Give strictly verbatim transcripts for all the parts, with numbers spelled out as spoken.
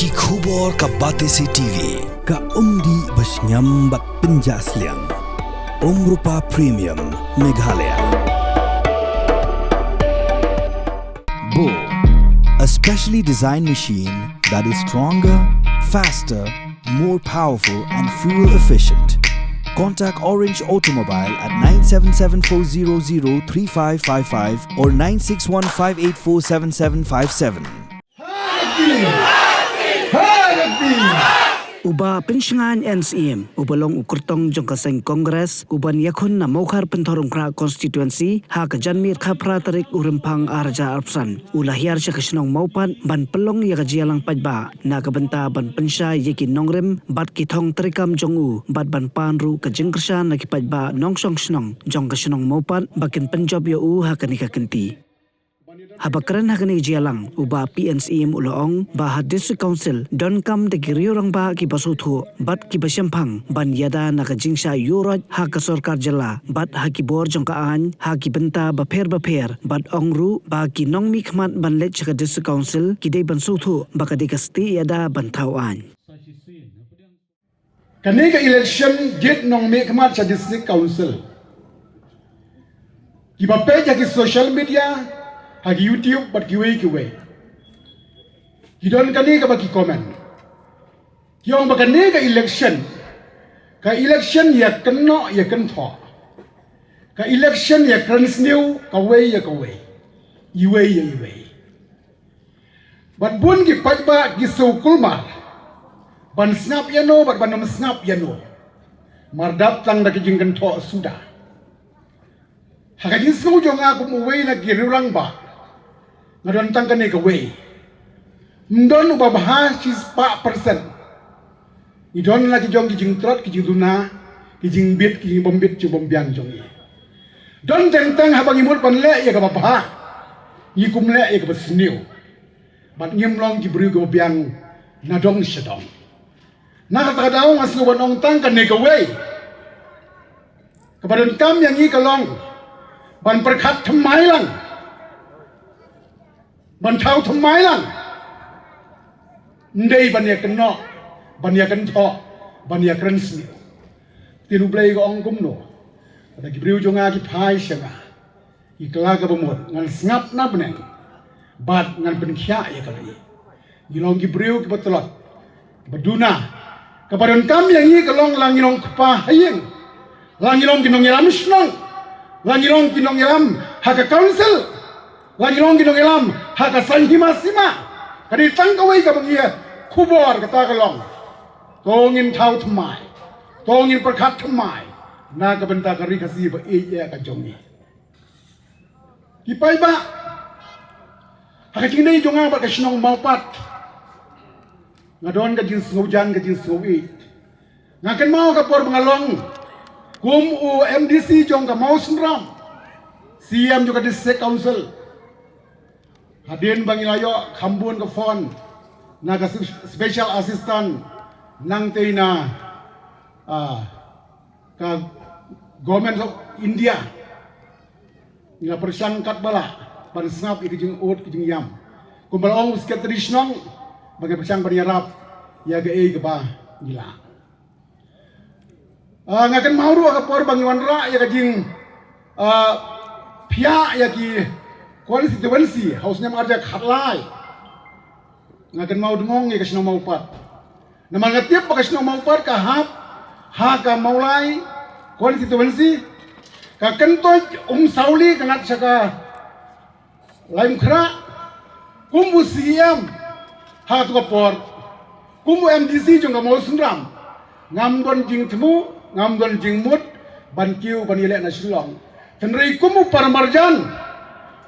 Ki khubor ka Batesi T V, ka umdih ba shngiam bad pynjah sliang. Umrupa Premium, Meghalaya. Bo, a specially designed machine that is stronger, faster, more powerful and fuel efficient. Contact Orange Automobile at nine seven seven four zero zero three five five five or nine six one five eight four seven seven five seven. U Bah Pynshngaiñ N Syiem, uba long u kyrtong jong ka seng Congress, uban ïakhun na Mawkhar Pynthorumkhrah Constituency, ha ka janmiet khatphra tarik u Rymphang arhajar arphew san, u la hiar sha ka shnong Mawpat ban pynlong ïa ka jingïalang paidbah na ka bynta ban pynshai ïa ki nongrim bad ki thong treikam jong u bad ban pan ruh ka jingkyrshan na ki paidbah nongshong shnong jong ka shnong Mawpat ba kin pynjop ïa u ha kane ka kynti. Haba kren ha kane ka jingïalang, u Bah P N Syiem u la ong ba ha District Council donkam da ki riew rangbah kiba sngewthuh bad kiba shemphang ban ïada na ka jingshah ïuhroit ha ka sorkar jylla bad ha ki bor jong ka aiñ ha ki bynta bapher bapher, bad ong ruh ba ki nongmihkhmat ban leit sha ka District Council ki dei ban sngewthuh ba ka dei ka stieh ïada ban thaw aiñ. Kane ka election jied nongmihkhmat sha District Council, kiba peit ha ki social media, ha ki YouTube bad kiwei kiwei, ki don kane kaba ki comment. Ki ong ba kane ka election, ka election ïa kynnoh ïa kynthoh, ka election ïa kren sniew kawei ïa kawei, iwei ïa iwei. Bad bun ki paidbah ki sngewkulmar ban sngap ïano bad ban ym sngap ïano, mardor tang da ki jingkynthoh suda. Ha ka jingsngew jong nga kum uwei na ki riew rangbah, nga don tang kane kawei: ym don uba bha shispah percent. Ngi don la ki jong ki jingtrot, ki jingduna, ki jingbit, ki jingbym bit jingbym biang jong ngi. Don teng teng haba ngi mut ban leh ïa kaba bha, ngi kum leh ïa kaba sniew. Bad ngim long ki briew kiba biang na dong sha dong. Na kata ka daw nga sngew ban ong tang kane kawei kaba donkam ïa ngi ka long ban pyrkhat thymmai lang, ban thaw thymmai lang. Ym dei ban ïa kynnoh, ban ïa kynthoh, ban ïa kren sniew. Te U Blei ka ong kumno? Kata ki briew jong nga ki phai sha nga, ki kylla kaba mut, ngan sngap na bneng bad ngan pynkhiah ïa ka ri. Ngi long ki briew kiba tlot, kiba duna. Kaba donkam ïa ngi ka long la ngi long kpa ha ïing, la ngi long ki nongïalam shnong, la ngi long ki nongïalam ha ka council, la ngi long ki nongïalam ha ka saiñ hima sima. Ka dei tang kawei kaba ngi ïa khubor, kata ka long, to ngin thaw thymmai, to ngin pyrkhat thymmai na ka bynta ka ri Khasi ba ïeit ïa ka jong ngi. Ki paidbah, ha ka jingdei jong nga bad ka shnong Mawpat, nga don ka jingsngewjan, ka jingsngewïeit. Nga kynmaw ka por ba nga long kum u M D C jong ka Mawsynram, C E M jong ka District Council, hadien ba ngi la ïoh kham bun ka fund na ka Special Assistant nangtei na, ah, ka Government of India, ngi la pyrshang katba lah ban sngap ïa ka jingud ka jingïam. Kumba la ong u Secretary Shnong, ba ngi pyrshang ban ïarap ïa kaei kaba ngi lah. Ah, nga kynmaw ruh ka por ba ngi wanrah ïa ka jing, ah, phiah ïa ki constituency ha u snem arhajar khatlai, nga kynmaw dngong ïa ka shnong Mawpat. Namar nga tip ba ka shnong Mawpat ka hap ha ka Mawlai constituency, ka kyntoit Umsawli ka ngat sha ka Laitumkhrah. Kum u C E M ha katu ka por, kum u M D C jong ka Mawsynram, ngam don jingthmu, ngam don jingmut ban kiew ban ïaleh na Shillong. Hynrei kum u paramarjan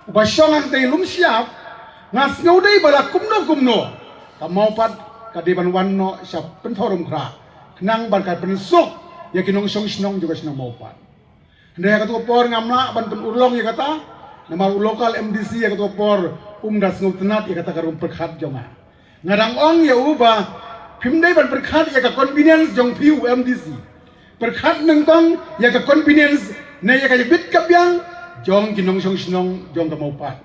uba shong hangtei Lumshyiap, nga sngew dei ba la kumno kumno ka Mawpat ka dei ban wan noh sha Pynthorumkhrah, khnang ban ka pynsuk ïa ki nongshong shnong jong ka shnong Mawpat. Hynrei ha katu ka por ngam lah ban pynurlong ïa kata, namar u local M D C ha katu ka por um da sngewtynnat ïa kata ka rukom pyrkhat jong nga. Nga dang ong ïa u ba phim dei ban pyrkhat ïa ka convenience jong phi u M D C. Pyrkhat nyngkong ïa ka convenience ne ïa ka bit ka biang jong ki nongshong shnong jong ka Mawpat.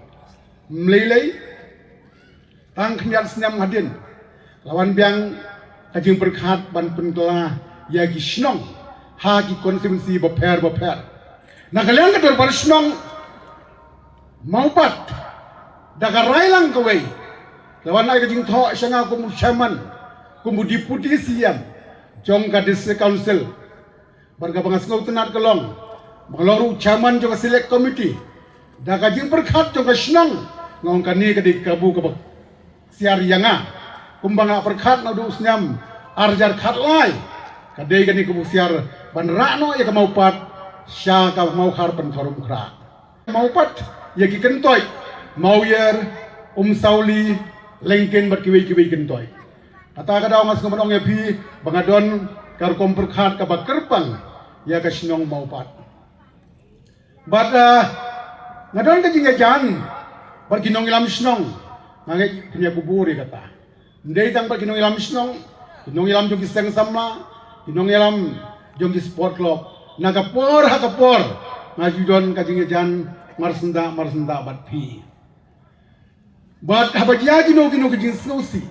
Ym lei lei, tang khyndiat snem hadien, La wan biang ka jingpyrkhat ban pynkylla ïa ki shnong ha ki constituency bapher bapher. Na ka liang ka dorbar shnong Mawpat, da ka rai lang kawei, la wan ai ka jingthoh sha nga kum u chairman, kum u deputy C M jong ka District Council. Bad kaba nga sngewtynnat ka long ba nga long ruh chairman jong ka select committee. Da ka jingpyrkhat jong ka shnong, nga ong kane ka dei ka kabu kaba siar ïa nga. Kumba nga pyrkhat naduh u snem ar hajar khatlai, ka dei kane kabu siar ban rah noh ïa ka Mawpat sha ka Mawkhar Pynthorumkhrah. Mawpat ïa ki kyntoit Mawïar, Umsawli, Lyngkyn bad kiwei kiwei kyntoit. Kata ka daw nga sngewbha ban ong ïa phi ba nga don ka rukom pyrkhat kaba kyrpang ïa ka shnong Mawpat. Bad, ah, nga don ka jingïajan bad ki nongïalam shnong. Nga ngeit phin ïa kubur ïa kata. Ym dei tang bad ki nongïalam shnong, ki nongïalam jong ki seng samla, ki nongïalam jong ki sport club. Na ka por ha ka por nga ju don ka jingïajan marsyndah marsyndah bad phi. Bad haba jia kino kino ki jingsngewsih,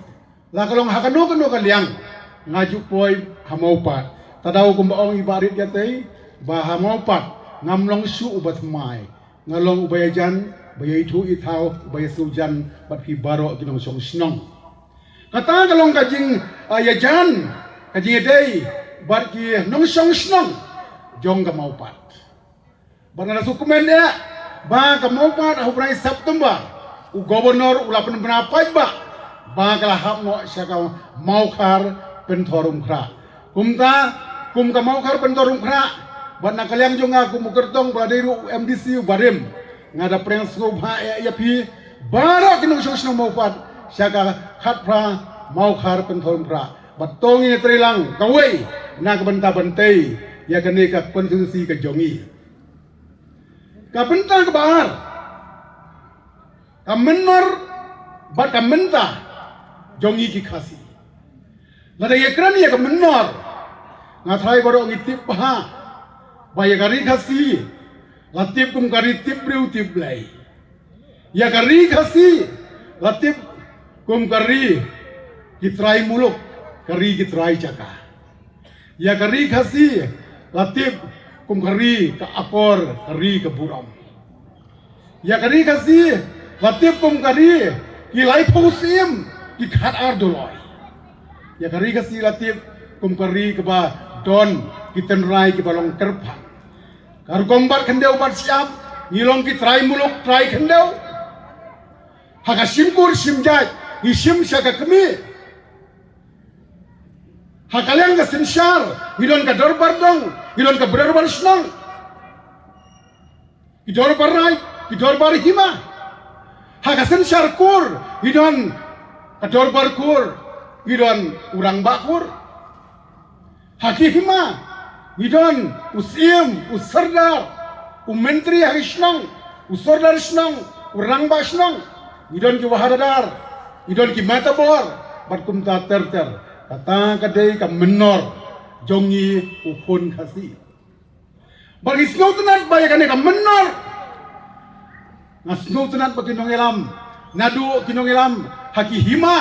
la ka long ha kano kano ka liang, nga ju poi ha Mawpat. Te daw kumba ong i Bah Rit ïa tei, ba ha Mawpat ngam long shuh uba thymmai. Nga long uba ïajan, ba ïaithuh ithaw, uba ïasngewjan bad phi baroh ki nongshong shnong. Kata ka long ka jing, ah, ïajan, ka jingïadei bad ki nongshong shnong jong ka Mawpat. Bad nga la sngewkmen ïa ba ka Mawpat ha u bnai September u governor u la pynbna paidbah ba ka la hap noh sha ka Mawkhar Pynthorumkhrah. Kumta kum ka Mawkhar Pynthorumkhrah bad na ka liang jong nga kum u kyrtong ba la dei ruh u M D C u barim, nga da pyrshang sngewbha ïa, ïa phi baroh ki nongshong shnong Mawpat sha ka khatphra Mawkhar Pynthorumkhrah. Bad to ngin ïatreilang kawei na ka bynta ban tei ïa kane ka constituency ka jong ngi. Ka bynta kaba ar, ka mynnor bad ka mynta jong ngi ki Khasi. Lada ïakren ïa ka mynnor, nga tharai baroh ngi tip bha ba ïa ka ri Khasi la tip kum ka ri tip briew tip Blei. Ïa ka ri Khasi la tip kum ka ri ki trai muluk, ka ri ki trai jaka. Ïa ka ri Khasi la tip kum ka ri ka akor, ka ri ka burom. Ïa ka ri Khasi la tip kum ka ri ki laiphew syiem ki khatar doloi. Ïa ka ri Khasi la tip kum ka ri kaba don ki tynrai kiba long kyrpang. Ka rukom bat khyndew bat shyiap, ngi long ki trai muluk trai khyndew. Ha ka shim kur shim jait ngi shim sha ka kmie. Ha ka liang ka synshar ngi don ka dorbar dong, ngi don ka dorbar shnong, ki dorbar raij, ki dorbar hima. Ha ka synshar kur ngi don ka dorbar kur, ngi don u rangbah kur. Ha ki hima ngi don u syiem, u sordar, u myntri ha ki shnong, u sordar shnong, u rangbah shnong, ngi don ki wahadadar, ngi don ki matabor bad kumta ter ter. Kata ka dei ka mynnor jong ngi u khun Khasi. Bad ngi sngewtynnat ba ïa kane ka mynnor, nga sngewtynnat ba ki nongïalam, naduh ki nongïalam ha ki hima,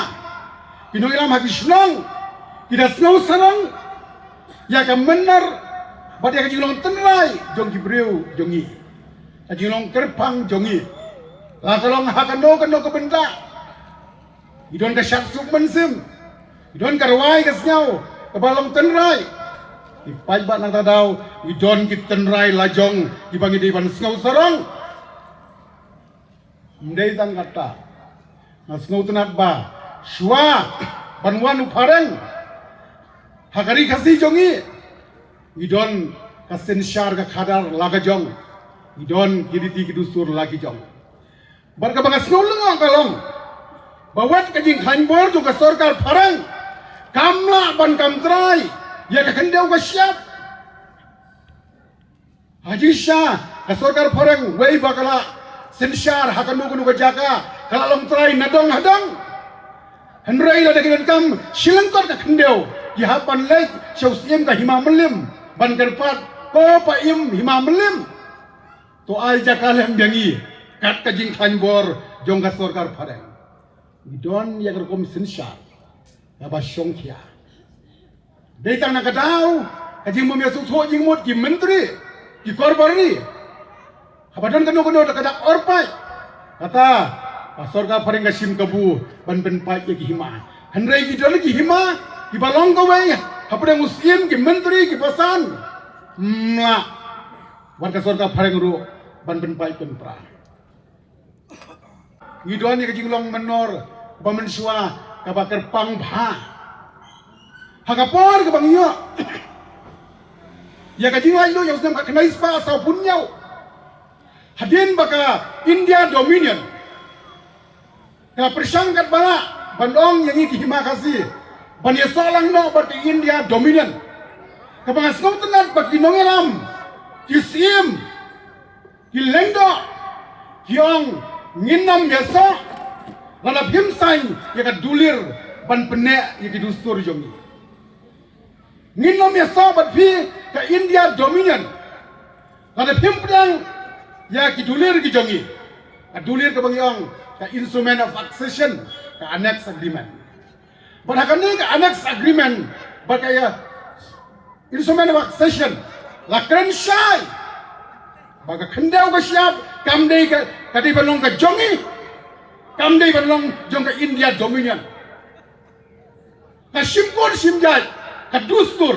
ki nongïalam ha ki shnong, ki da sngewsarong ïa ka mynnor bad ïa ka jinglong tynrai jong ki briew jong ngi, ka jinglong kyrpang jong ngi. La ka long ha kano kano ka bynta, ngi don ka shad suk mynsiem, ngi don ka rwai ka sngew kaba long tynrai. Ngi paidbah na kata ka daw ngi don ki tynrai lajong kiba ngi dei ban sngewsarong. Ym dei tang kata, nga sngewtynnat ba shuwa ban wan u phareng ha ka ri Khasi jong ngi, ngi don ka synshar ka khadar la ka jong, ngi don ki riti ki dustur la ki jong. Bad kaba nga sngew lyngngoh ka long ba wat ka jingkhlaiñ bor jong ka sorkar phareng kam lah ban kam trai ïa ka khyndew ka shyiap. Ha jingshisha ka sorkar phareng wei ba ka la synshar ha kano kano ka jaka ka la long trai na dong ha dong. Hynrei lada ki donkam shilynter ka khyndew ki hap ban leit sha u syiem ka hima mylliem ban kyrpad, ko paiem hima mylliem, to ai jaka lem biang ïa ngi kat ka jingkhlaiñ bor jong ka sorkar phareng. Ngi don ïa ka rukom synshar. Kaba shongkhia. Dei tang na ka daw ka jingbym ïasngewthuh jingmut ki myntri, ki korbar ri. Haba don kano kano ka dak orpait, kata ka sorkar phareng ka shim kabu ban pynpait ïa ki hima. Hynrei ki don ki hima kiba long kawei hapdeng u Syiem, ki myntri, ki basan. Mla wat ka sorkar phareng ruh ban pynpait pynpra. Ngi don ïa ka jinglong menor ba mynshuwa kaba kyrpang bha. Ha ka por kaba ngi ïoh ïa ka jinglaitluid ïa u snem khatkhyndai spah sawphew hynñiew, hadien ba ka India Dominion ka pyrshang katba lah ban ong ïa ngi ki hima Khasi ban ïasoh lang noh bad ka India Dominion, kaba nga sngewtynnat ba ki nongïalam, ki Syiem, ki lyngdoh ki ong, ngin nym ïasoh lada phim saiñ ïa ka dulir ban pynneh ïa ki dustur jong ngi. Ngin nym ïasoh bad phi ka India Dominion lada phim pdiang ïa ki dulir ki jong ngi. Ka dulir kaba ngi ong ka Instrument of Accession, ka Annex Agreement. Bad ha kane ka Annex Agreement bad ka, ïa, Instrument of Accession, la kren shai ba ka khyndew ka shyiap kam dei ka, ka dei ban long ka jong ngi, kam dei ban long jong ka India Dominion. Ka shimkut shimjait, ka dustur,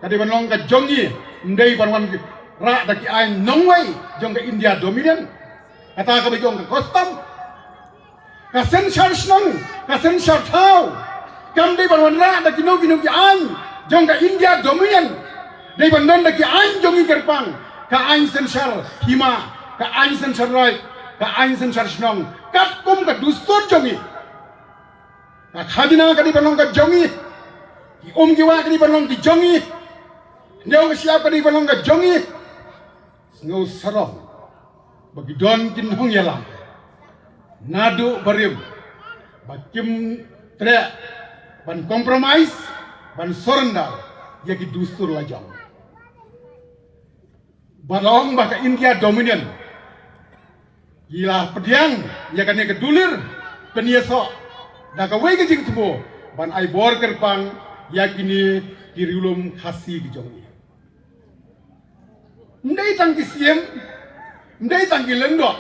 ka dei ban long ka jong ngi, ym dei ban wanrah da ki aiñ nongwei jong ka India Dominion. Kata kaba ong ka custom. Ka synshar shnong, ka synshar thaw, kam dei ban wanrah da kino kino ki aiñ jong ka India Dominion. Dei ban don da ki aiñ jong ngi kyrpang, ka aiñ synshar hima, ka aiñ synshar raij, ka aiñ synshar shnong, katkum ka dustur jong ngi. Ka khajna ka dei ban long ka jong ngi, ki um ki wah ka dei ban long ki jong ngi, hynñiew ka shyiap ka dei ban long ka jong ngi. Sngew sarong ba ki don ki nongïalam naduh barim ba kim treh ban compromise, ban surrender ïa ki dustur lajong. Ba long ba ka India Dominion ki la pdiang ïa kane ka dulir pynïasoh da kawei ka jingthmu ban ai bor kyrpang ïa kine ki riewlum Khasi ki jong ngi. Ym dei tang ki Syiem, ym dei tang ki lyngdoh.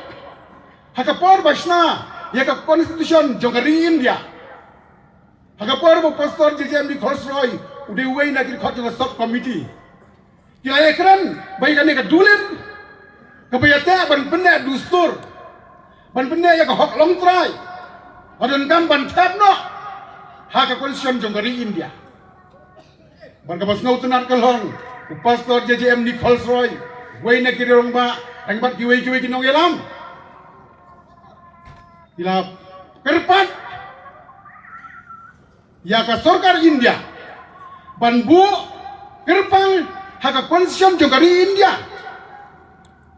Ha ka por ba shna ïa ka Constitution jong ka ri India, ha ka por ba u Pastor J J M D Kholsroy u dei uwei na ki dkhot jong ka sub committee, ki la ïakren ba ïa kane ka dulir kaba ïateh ban pynneh dustur, ban pynneh ïa ka hok longtrai, la donkam ban thep noh ha ka Constitution jong ka ri India. Bad kaba sngewtynnat ka long, u Pastor J J M D Kholsroy, uwei na ki rangbah, rangbah kiwei kiwei ki nongïalam, ki la kyrpad ïa ka sorkar India ban buh kyrpang ha ka Constitution jong ka ri India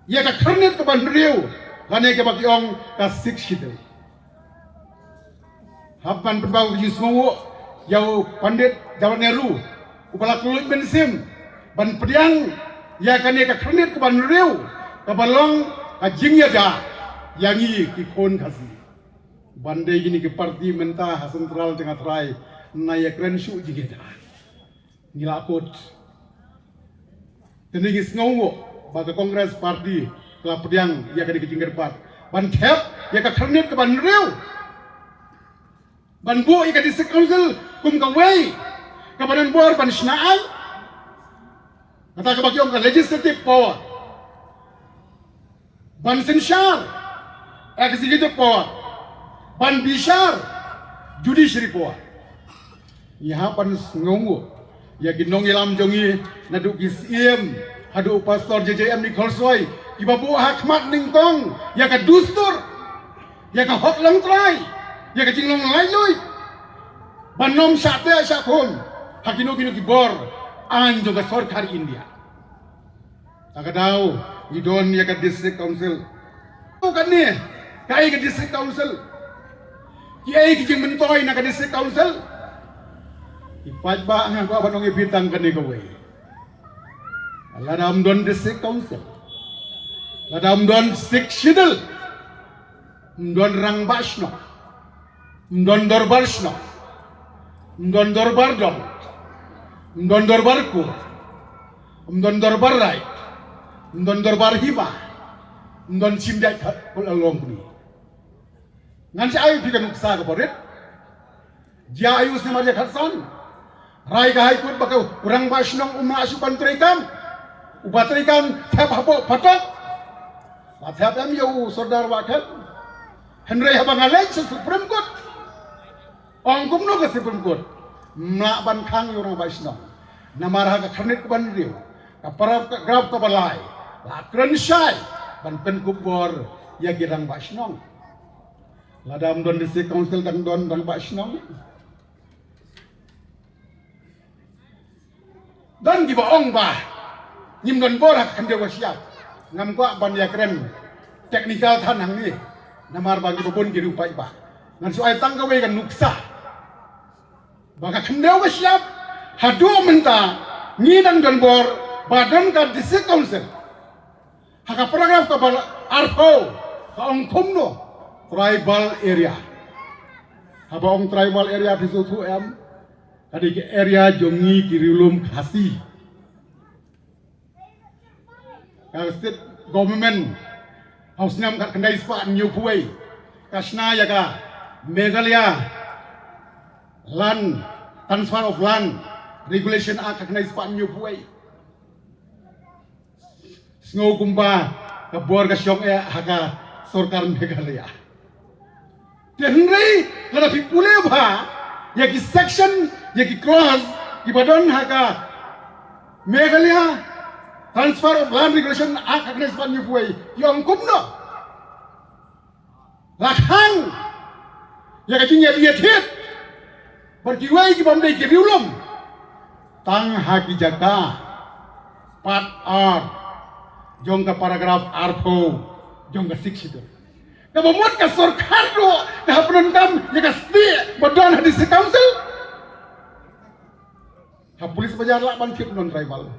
ïa ka khyrnit kaba hynriew, lane kaba ki ong ka Sixth Schedule. Hap ban pynpaw ka jingsngewnguh ïa u Pandit Jawaharlal Nehru, uba la kylluid mynsiem ban pdiang ïa kane ka khyrnit kaba hynriew, kaba long ka jingïada ïa ngi ki khun Khasi. Ban dei kine ki party mynta ha central jong ka tharai, na ïakren shuh jingïada. Ngi la kut. Te ngi sngewnguh ba ka Congress Party ka la pdiang ïa kane ka jingkyrpad ban thep ïa ka khyrnit kaba hynriew, ban buh ïa ka District Council kum kawei kaba don bor ban shna aiñ, kata kaba ki ong ka legislative power, ban synshar executive power, ban bishar judiciary power. Ngi hap ban sngewnguh ïa ki nongïalam jong ngi, naduh ki Syiem haduh u Pastor J J M D Kholsroy, kiba buh ha khmat nyngkong ïa ka dustur, ïa ka hok longtrai, ïa ka jinglong laitluid, ban ym shah teh shah khum ha kino kino ki bor aiñ jong ka sorkar India. Ha ka daw ngi don ïa ka District Council. Kane kaei ka District Council? Kiei ki jingmyntoi na ka District Council? Ki paidbah nga kwah ban ong ïa phi tang kane kawei. Lada ym don District Council, lada ym don Sixth Schedule, ym don rangbah shnong, ym don dorbar shnong, Ym don dorbar dong, ym don dorbar kur, ym don dorbar raid, ym don dorbar hima, ym don shim diat kha kul along kuni. Ngan sa ai phi ka nuksa kaba rit. Jia aiu snem ar hajar khatsan. Rai ka High Court ba ka u rangbah shnong um lah shuh ban treikam. Uba treikam thep hapoh phatok. La thep em ïa u Sordar Wahkhen. Hynrei haba nga leit sha Supreme Court, ong kumno ka Supreme Court? Ym lah ban khang ïa u rangbah shnong. Namar ha ka khyrnit kaba hynriew, ka paragraph kaba lai, la kren shai ban pynkup bor ïa ki rangbah shnong. Lada ym don District Council, dang don rangbah shnong? Don kiba ong ba ngim don bor ha ka khyndew ka shyiap. Ngam kwah ban ïakren technical than hangne, namar ba ngi ba bun ki riewpaidbah. Ngan shu ai tang kawei ka nuksa ba ka khyndew ka shyiap, haduh mynta ngi dang don bor ba don ka District Council. Ha ka paragraph kaba arphew ka ong kumno? Tribal area. Haba ong tribal area, phi sngewthuh em? Ka dei ka area jong ngi ki riewlum Khasi. Ka state government ha u snem khatkhyndai spah hynñiewphew wei ka shna ïa ka Meghalaya Land, Transfer of Land Regulation Act khatkhyndai spah hynñiewphew wei. Sngew kumba ka bor ka shong eh ha ka sorkar Meghalaya. Te hynrei lada phi pule bha ïa ki section, ïa ki clause kiba don ha ka Meghalaya Transfer of Land Regulation Act khatkhyndai spah hynñiewphew wei, ki ong kumno? La khang ïa ka jingïadie thied bad kiwei ki bym dei ki riewlum tang ha ki jaka, part ar jong ka paragraph arphew jong ka Sixth Schedule. Kaba mut ka sorkar ruh ka hap pyndonkam ïa ka stieh ba don ha District Council. Ha Police Bazar lah ban thied non-tribal.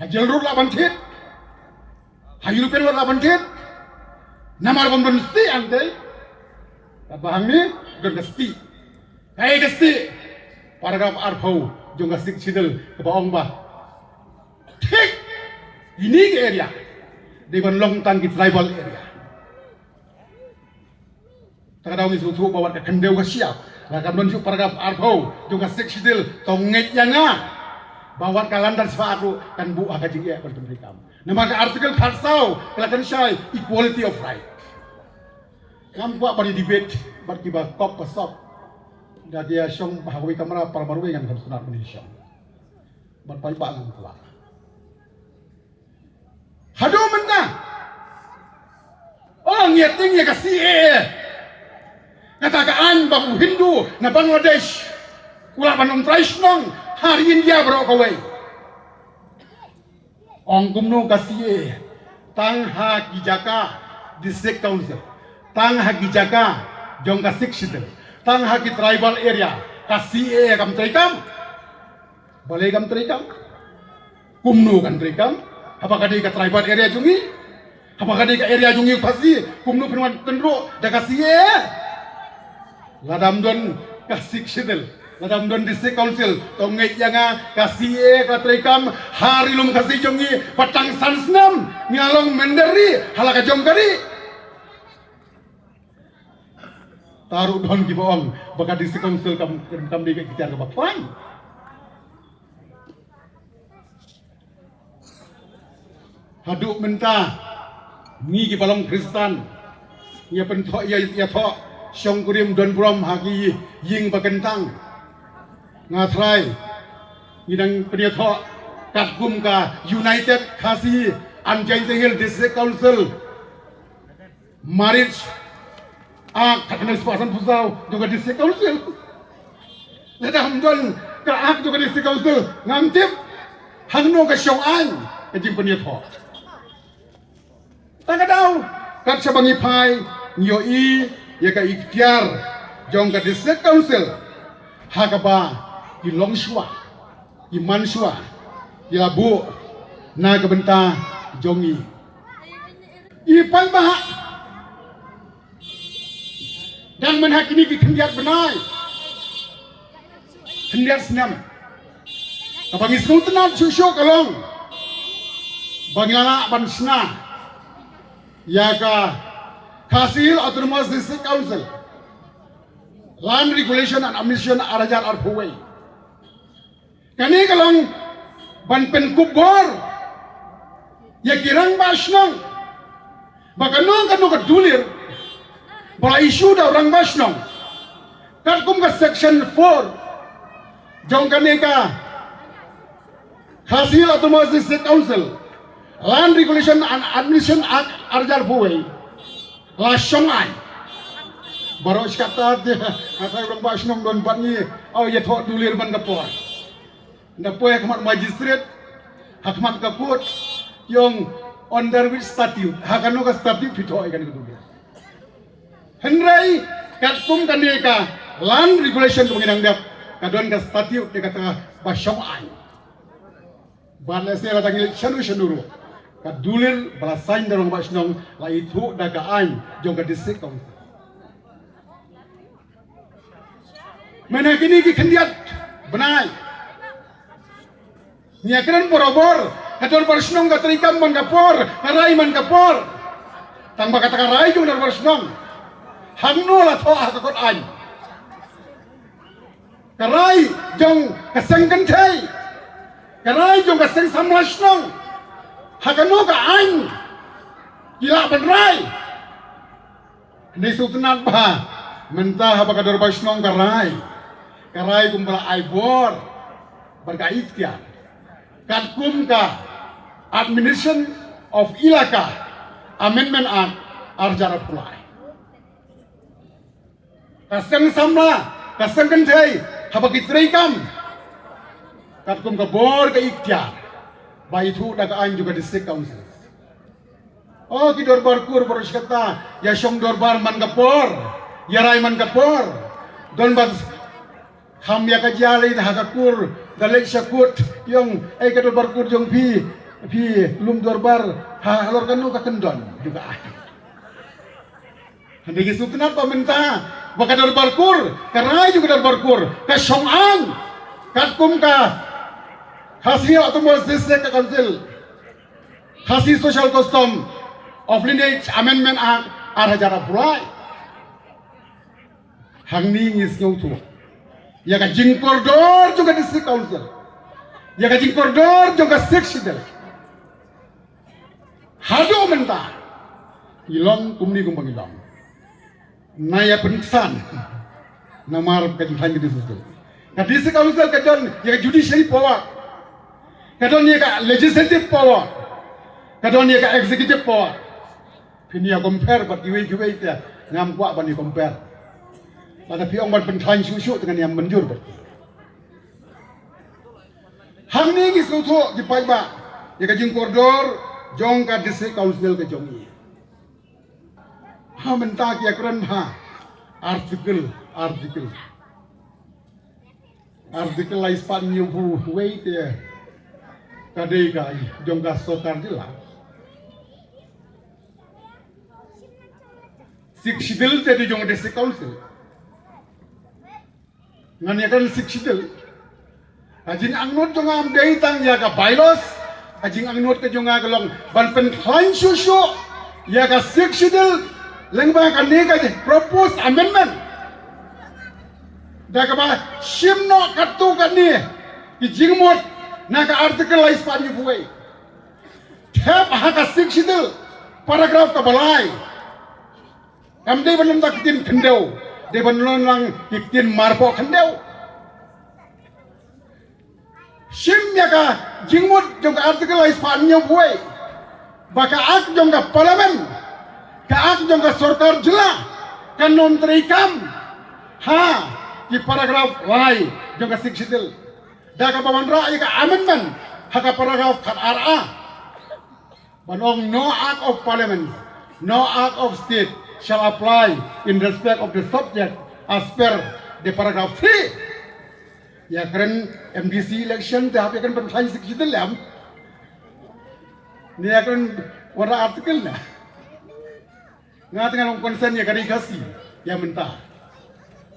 Ha Jail Road lah ban thied. Ha European Road lah ban thied. Namar bym don stieh hangtei. Kaba hangne don ka stieh. Kaei ka stieh? Paragraph arphew jong ka Sixth Schedule kaba ong ba thik ine ki area dei ban long tang ki tribal area. Ta ka daw ngi sngewthuh ba wat ka khyndew ka shyiap, la kam don shuh paragraph arphew jong ka Sixth Schedule, to ngeit ïa nga ba wat ka Land Transfer Act ruh kan buh ha ka jingeh ban pyntreikam. Namar ka Article khatsaw ka la kren shai equality of right. Ngam kwah ban ïa debate bad kiba kop ba sop. Da ki ïa shong ha kawei kamra, para marwei ngan kam sngewtynnat ban ïa shong. Bad paidbah ngan kwah. Haduh mynta, oh, ngi ïa tieng ïa ka C A A. Kata ka aiñ ba u Hindu na Bangladesh u lah ban ym trai shnong ha ri India baroh kawei. Ong kumno ka C A A? Tang ha ki jaka District Council, tang ha ki jaka jong ka Sixth Schedule, tang ha ki tribal area, ka C A A kam treikam. Balei kam treikam? Kumno kan treikam? Haba ka dei ka tribal area jong ngi? Haba ka dei ka area jong ngi Khasi, kumno phin wan tynruh da ka C A A? Lada ym don ka Sixth Schedule, lada ym don District Council, to ngeit ïa nga ka C A A ka treikam ha ri lum Khasi jong ngi, ba tang san snem ngi la long mynder ri ha la ka jong ka ri. Te ruh don kiba ong ba ka District Council kam, kam dei ka ikhtiar kaba khlaiñ. Haduh mynta ngi kiba long Khristan ngi ïa pynthoh, ïa, ïathoh shongkurim donburom ha ki ïing ba kyntang. Nga trai ngi dang pynïathoh katkum ka United Khasi and Jaintia Hills District Council Marriage Act khatkhyndai spah sanphew saw jong ka District Council. Lada ym don ka Act jong ka District Council, ngam tip hangno ka shong aiñ ka jingpynïathoh. Ta ka daw, kat shaba ngi phai, ngi ïohi ïa ka ikhtiar jong ka District Council ha kaba ki longshuwa, ki manshuwa ki la buh na ka bynta jong ngi. I paidbah, dang mynha kine ki khyndiat bnai Khyndiat snem. Kaba ngi sngewtynnat shuh shuh ka long ba ngi la lah ban shna ïa ka Khasi Hills Autonomous District Council Land Regulation and Administration ar hajar arphew wei. Kane ka long ban pynkup bor ïa ki rangbah shnong ba kano kano ka dulir ba la issue da u rangbah shnong, katkum ka section four jong kane ka Khasi Hills Autonomous District Council Land Regulation and Administration Act ar hajar arphew wei, la shong aiñ. Baroh shi katta te, ha ka rangbah shnong don bad ngi, oh, ïathoh dulir man ka por. Nda poi ha khmat magistrate, ha khmat ka court, ong under which statute, ha kano ka statute phi thoh ïa kane ka dulir. Hynrei katkum kane ka land regulation kaba ngi dang dep, ka don ka statute, ïa kata ba shong aiñ. Bad lehse lada ngi leit shano shano ruh, ka dulir ba la sign da u rangbah shnong la ithuh da ka aiñ jong ka district council. Mynta kine ki khyndiat bnai ngi ïakren barabor, ka dorbar shnong ka treikam man ka por, ka rai man ka por. Tang ba kata ka rai jong dorbar shnong, hangno la thoh ha ka kot aiñ? Ka rai jong ka seng kynthei, ka rai jong ka seng samla shnong, ha kano ka aiñ ki lah ban rai? Ngi sngewtynnat ba mynta haba ka dorbar shnong ka rai, ka rai kumba la ai bor bad ka iktiar katkum ka Administration of Elaka Amendment Act ar hajar arphew lai. Ka seng samla, ka seng kynthei, haba ki treikam katkum ka bor ka iktiar ba ithuh da ka aiñ jong ka district council. Oh, ki dorbar kur baroh shi katta, ïa shong dorbar man ka por, ïa rai man ka por. Don ba kham ïa ka jia lei ha ka kur, da leit sha kut, ong, "Ei, ka dorbar kur jong phi, phi lum dorbar ha halor kano ka kyndon jong ka aiñ?" Hynrei ngi sngewtynnat ba mynta ba ka dorbar kur, ka rai jong ka dorbar kur ka shong aiñ katkum ka Khasi Hills Autonomous District Council, Khasi Social Custom of Lineage Amendment Act ar hajar arphew lai. Hangne ngi sngewthuh ïa ka jingkordor jong ka district council, ïa ka jingkordor jong ka Sixth Schedule. Haduh mynta ngi long kumne kumba ngi long. Nga ïa pynksan namar ka jingkhlaiñ ka district. Ka district council ka don ïa ka judiciary power, ka don ïa ka legislative power, ka don ïa ka executive power. Phin ïa compare bad kiwei kiwei te ngam kwah ban ïa compare. Lada phi ong ban pynkhlaiñ shuh shuh te ngan ïa mynjur bad ki. Hangne ngi sngewthuh ki paidbah ïa ka jingkordor jong ka district council ka jong ngi. Ha mynta ki ïakren ha article, article. Article lai spah hynñiewphew wei te ka dei ka jong ka sorkar jylla. Sixth Schedule te dei jong district council. Ngan ïa ka Sixth Schedule. Ka jingangnud jong nga ym dei tang ïa ka bylaws. Ka jingangnud ka jong nga ka long ban pynkhlaiñ shuh shuh ïa ka Sixth Schedule lyngba kane ka proposed amendment. Da kaba shim noh katto katne ki jingmut na ka article lai spah hynñiewphew wei. Thep ha ka Sixth Schedule paragraph kaba lai. Kam dei ban long da ki ktien khyndew, dei ban long lang ki ktien marpoh khyndew. Shim ïa ka jingmut jong ka article lai spah hynñiewphew wei ba ka act jong ka parliament, ka act jong ka sorkar jylla kan ym treikam ha ki paragraph lai jong ka Sixth Schedule. Da kaba wanrah ïa ka amendment ha ka paragraph khatar A. Ban ong, "No act of parliament, no act of state shall apply in respect of the subject as per the paragraph three." Ïakren M D C election te hap ïakren pynkhlaiñ Sixth Schedule lem. Ne ïakren wanrah article na. Nga te nga long concern ïa ka ri Khasi ïa mynta.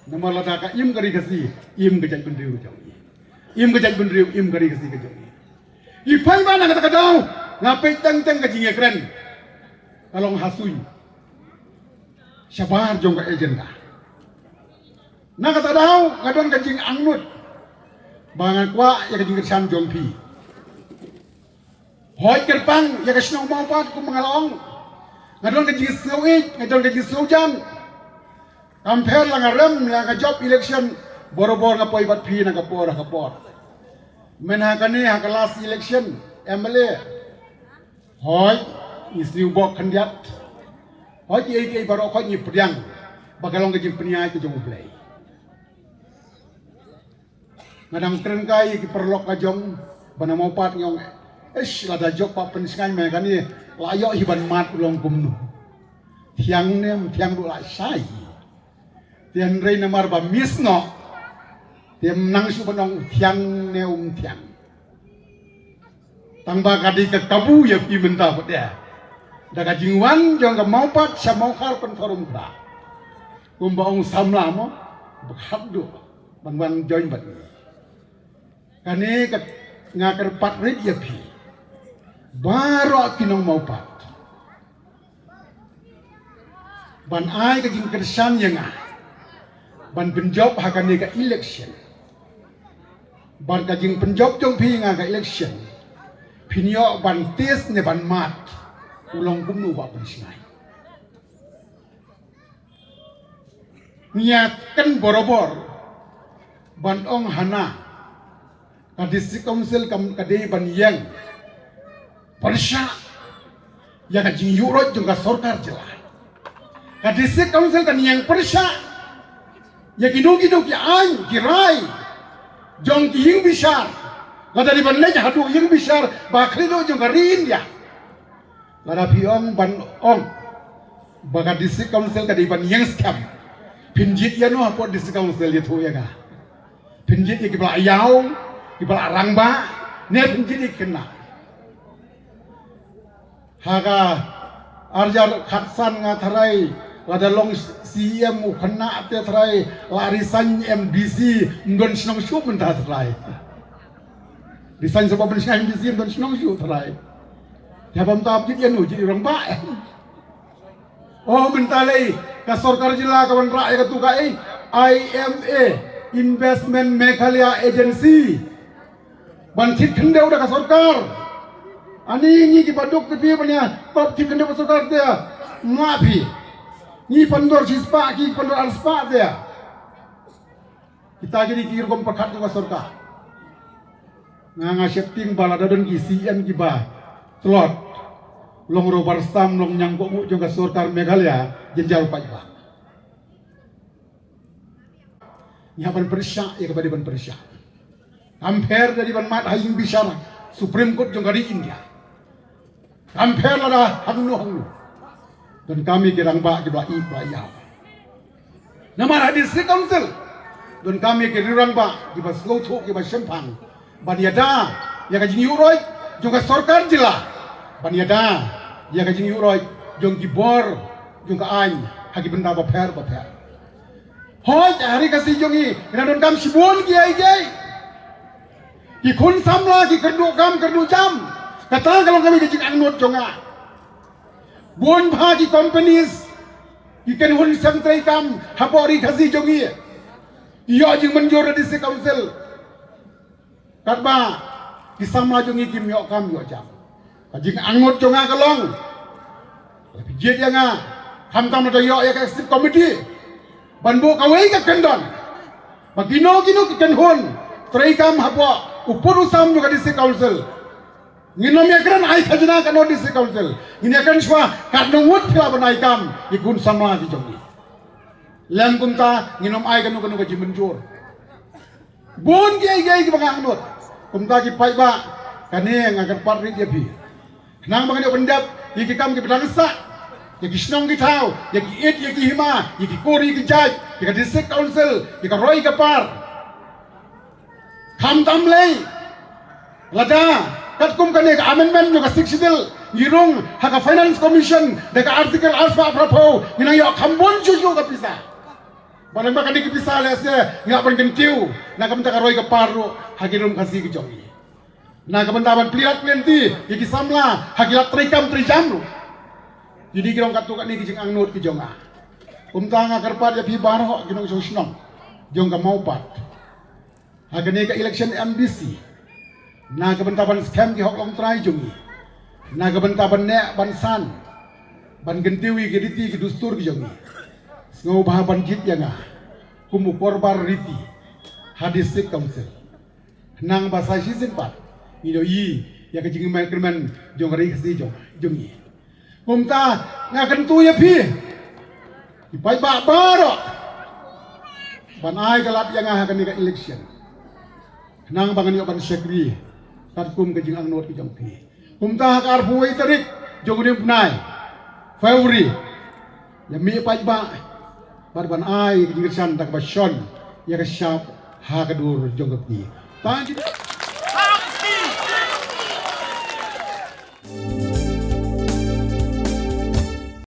Namar lada ka im ka ri Khasi, im ka jaitbynriew ka jong i. Im ka jaitbynriew, im ka ri Khasi ka jong i. I phai ba na kata ka daw, nga peit teng teng ka jingïakren ka long ha suiñ shabar jong ka agenda. Na kata ka daw, nga don ka jingangnud ba nga kwah ïa ka jingkyrshan jong phi. Hooid kyrpang ïa ka shnong Mawpat kum nga la ong. Nga don ka jingsngewbha, nga don ka jingsngewbha. Kam pher la nga rem la nga jop election, borabor nga poi bad phi na ka por ha ka por. Mynta ha kane ha ka last election M L A. Hooid, ngi sniew bok khyndiat. Hooid, ïa ki baroh hooid ngi pdiang ba ka long ka jingpynïaid ka jong U Blei. Nga dang kren kai ki paralok ka jong ba na Mawpat ngi ong, ish, lada jop ba pynsngain me kane, la ïoh hi ban mad u long kumno. Thiang ne ym thiang ruh la shai. Te hynrei namar ba miss noh, te ym nang shuh ban ong thiang ne um thiang. Tang ba ka dei ka kabu ïa phi mynta pat ïa da ka jingwan jong ka Mawpat sha Mawkhar Pynthorumkhrah. Kumba ong samla mo, ba khadduh ban wan join bad ngi. Kane ka nga kyrpad rit ïa phi baroh ki nong Mawpat ban ai ka jingkyrshan ïa nga ban pynjop ha kane ka election. Bad ka jingpynjop jong phi ïa nga ka election, phin ïoh ban test ne ban mad u long kumno ba pynsngain. Ngi ïa kren borabor ban ong hana ka District Council kam ka dei ban ïeng pyrshah ïa ka jingïuhroit jong ka sorkar jylla. Ka District Council kan ïeng pyrshah ïa kino kino ki aiñ ki rai jong ki ïing bishar. Lada dei ban leit haduh ïing bishar ba khlieh duh jong ka ri India. Lada phi ong ban ong ba ka District Council ka dei ban ïeng skhem, phin jied ïano hapoh District Council ïathuh ïa nga? Phin jied ïa kiba la ïaw, kiba la rangbah, ne phin jied ïa ki khynnah? Ha ka arjar khatsan nga tharai lada long C E M u khynnah te tharai la resign M D C, ym don shnong shuh mynta tharai. Resign sha ba ban shnong M D C, ym don shnong shuh tharai. Te bam tap jied ïano, jied rangbah. Oh, mynta lei ka sorkar jylla ka wanrah ïa katu ka ei, I M A, Investment Meghalaya Agency. Ban thied khyndew da ka sorkar. Ani ngi kiba duk te phi ban ïa pap thied khyndew da ka sorkar te, ma phi. Ngi pyndonkam shispah, ki pyndonkam arspah te. Kita kini ki rukom pyrkhat ka sorkar. Nga nga sheptieng ba lada don ki C M kiba tlot, long Rubber Stamp, long ñiangkong jong ka sorkar Meghalaya, jynjar paidbah. Ngi hap ban pyrshah ïa kaba dei ban pyrshah. Kam pher da dei ban mad ha ïing bishar Supreme Court jong ka ri India. Kam pher lada hangno hangno. Donkam ïa ki rangbah kiba ïeit ba ïaw. Namar ha District Council donkam ïa ki rangbah kiba sngewthuh, kiba shemphang ban ïada ïa ka jingïuhroit jong ka sorkar jylla, ban ïada ïa ka jingïuhroit jong ki bor jong ka aiñ ha ki bynta bapher bapher. Hooid, ha ri Khasi jong ngi, ngi donkam shibun kiei kiei. Ki khun samla ki kyrduh kam kyrduh jam. Kata ka long kawei ka jingangnud jong nga. Bun bha ki companies ki kynhun seng treikam hapoh ri Khasi jong ngi, ki ïoh jingmynjur da District Council. Katba ki samla jong ngi kim ïoh kam ïoh jam. Ka jingangnud jong nga ka long, la phi jied ïa nga, khamtam lada ïoh ïa ka executive committee, ban buh kawei ka kyndon ba kino kino ki kynhun treikam hapoh u pud u sam jong ka District Council. Ngin ym ïakren ai khajna katno District Council, ngin ïakren shuwa katno ngut phi lah ban ai kam ïa ki khun samla ki jong ngi. Lem kumta ngin ym ai kano kano ka jingmynjur. Bun kiei kiei kiba nga angnud. Kumta ki paidbah, kane nga kyrpad rit ïa phi. Khnang ba ngin ïoh pyndep ïa ki kam kiba dang sah, ïa ki shnong ki thaw, ïa ki it ïa ki hima, ïa ki kur ïa ki jait, ïa ka District Council, ïa ka roi ka par. Khamtam lei lada katkum kane ka amendment jong ka Sixth Schedule ngi rung ha ka Finance Commission da ka Article arspah phraphew, ngi nang ïoh kham bun shuh shuh ka pisa. Ba lyngba kane ka pisa lehse ngi lah ban kyntiew na ka bynta ka roi ka par ruh ha ki nong Khasi ki jong ngi. Na ka bynta ban plie lad plie lynti ïa ki samla ha ki lad treikam treijam ruh. Kine ki long katto katne ki jingangnud ki jong nga. Kumta nga kyrpad ïa phi baroh ki nongshong shnong jong ka Mawpat ha kane ka election M D C, na ka bynta ban skhem ki hok longtrai jong ngi, na ka bynta ban neh ban san, ban kyntiew ïa ki riti ki dustur ki jong ngi, sngewbha ban jied ïa nga kum u korbar riti ha District Council. Khnang ba sa shisien pat ngin ïohi ïa ka jingkyrmen jong ka ri Khasi jong jong ngi. Kumta nga kyntu ïa phi, ki paidbah baroh, ban ai ka lad ïa nga ha kane ka election, khnang ba ngan ïoh ban shakri katkum ka jingangnud ka jong phi. Kumta ha ka arphew wei tarik jong une u bnai February, ïa mih paidbah bad ban ai ka jingkyrshan da kaba shon ïa ka shap ha ka dur jong ka kti. Tang ki